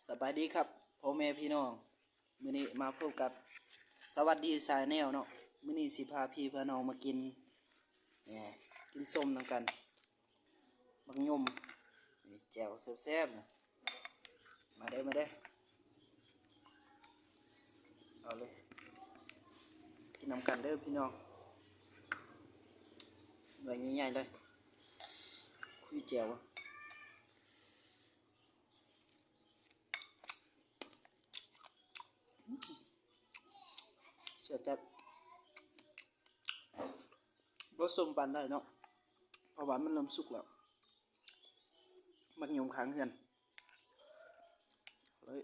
ສະບາຍດີຄັບພໍ່ແມ່ພີ່ນ້ອງ, ມື້ນີ້ມາພົບກັບສະຫວັດດີຊາແນວເນາະ. ມື້ນີ້ຊິພາພີ່ພານ້ອງມາກິນ ເອີ ກິນສົ້ມນຳກັນ. ໝາກຍົມ ນີ້ແຈ່ວແຊບໆ ມາເດີ ມາເດີ ເອົາເລີຍ ກິນນຳກັນເດີພີ່ນ້ອງ. ໜ່ວຍໃຫຍ່ໆ ເລີຍ ຄຸຍແຈ່ວ ແຊບໆ. ບໍ່ສົ້ມປານໃດເນາະ ເພາະວ່າມັນເລີ່ມສຸກແລ້ວ. ໝາກຍົມຄ້າງເຮືອນເລີຍ.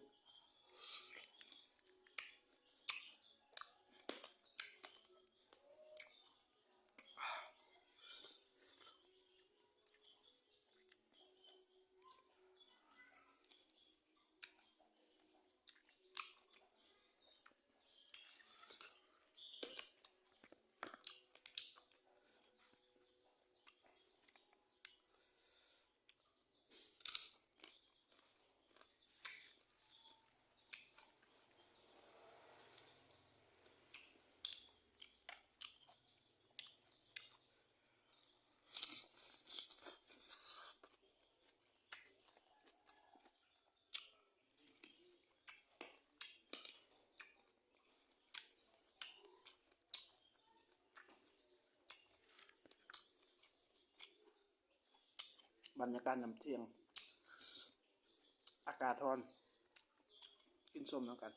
ບັນຍາກາດນຳທ່ຽງ ອາກາດຮ້ອນ ກິນສົ້ມນຳກັນ.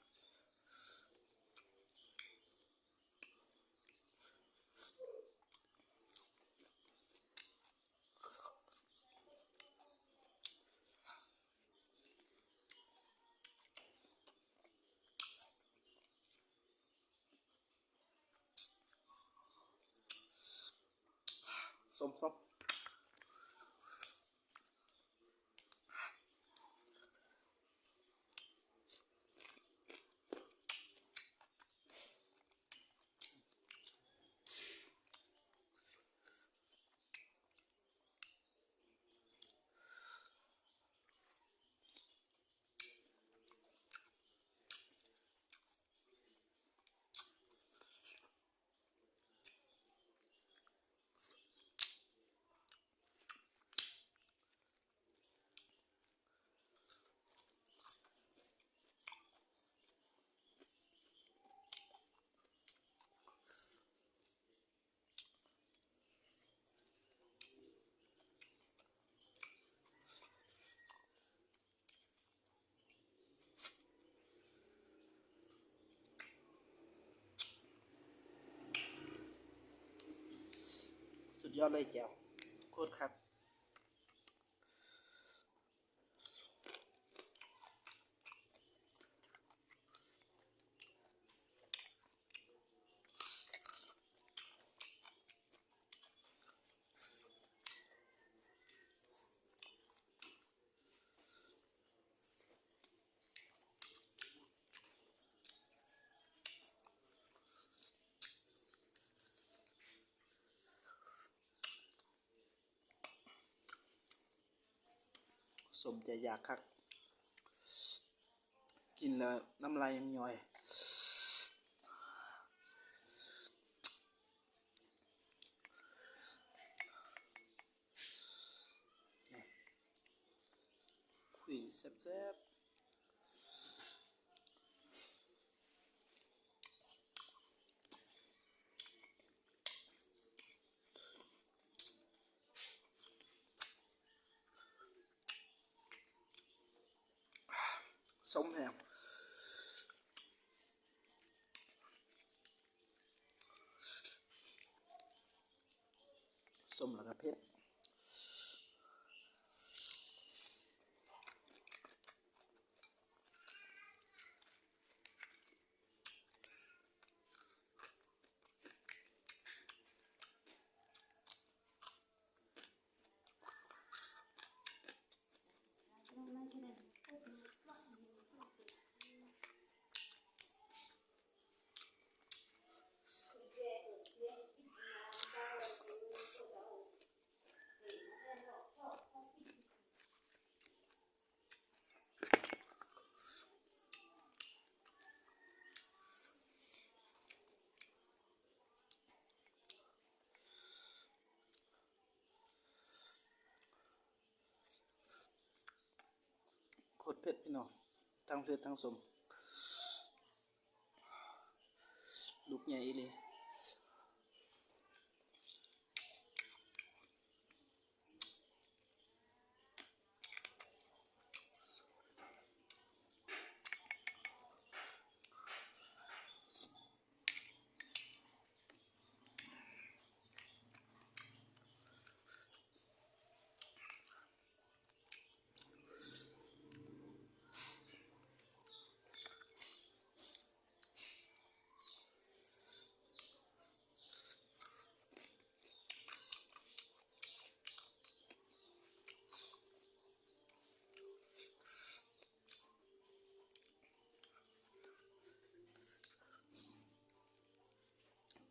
ສົ້ມໆ ສຸດຍອດເລີຍແຈ່ວ ໂຄດຄັກ. ສົມໃຈຢາກຄັກ ກິນແລ້ວນ້ຳລາຍຍັງຍ້ອຍ. ຄຸຍແຊບໆ. ສົ້ມແຮງ. ສົ້ມແລ້ວກໍເຜັດ. ແ ຜັດພີ່ນ້ອງ ທັງເຜັດທັງສົ້ມ ລູກໃຫຍ່ອີ່ຫຼີ.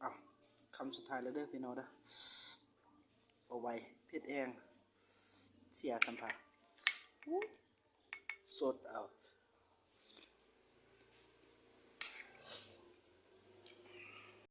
ອ້າວ ຄຳສຸດທ້າຍແລ້ວເດີພີ່ນ້ອງເດີ. ບໍ່ໄຫວ ເຜັດແຮງ ເສຍສຳພາ ສົດເອົາ.